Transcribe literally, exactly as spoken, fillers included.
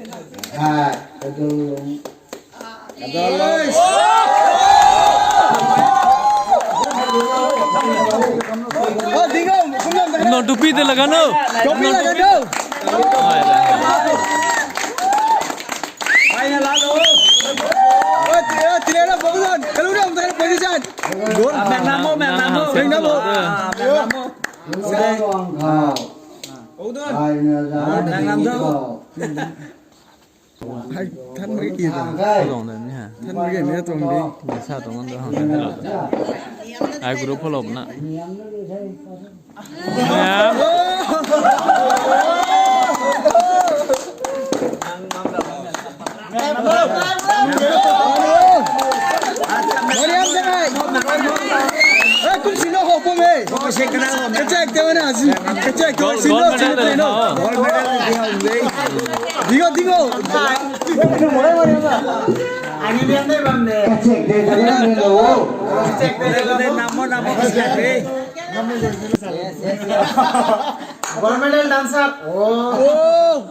Hai, kadu. Kumna tupi de laga no. Tupi laga no. Hai, hai. Hai, hai, hai. Oi, tira, tira, position. Kalu na, position. Magnamo, magnamo. Magnamo. Ah, magnamo. Magnamo. Magnamo. Hai, than mari ki ta. Long na ni ha. Than mari ki ni tuang di. Ni sa tuang na ha. Ai group follow na. Mariam de hai. Eh, kum sino ho po me. Kachek te na ji. Kachek te sino. Gold medal. Digo, digo. Ani biang de bam de. Kachek te na lo. Kachek te na lo. Namo, namo, kachek te. Gold medal dancer. Oh.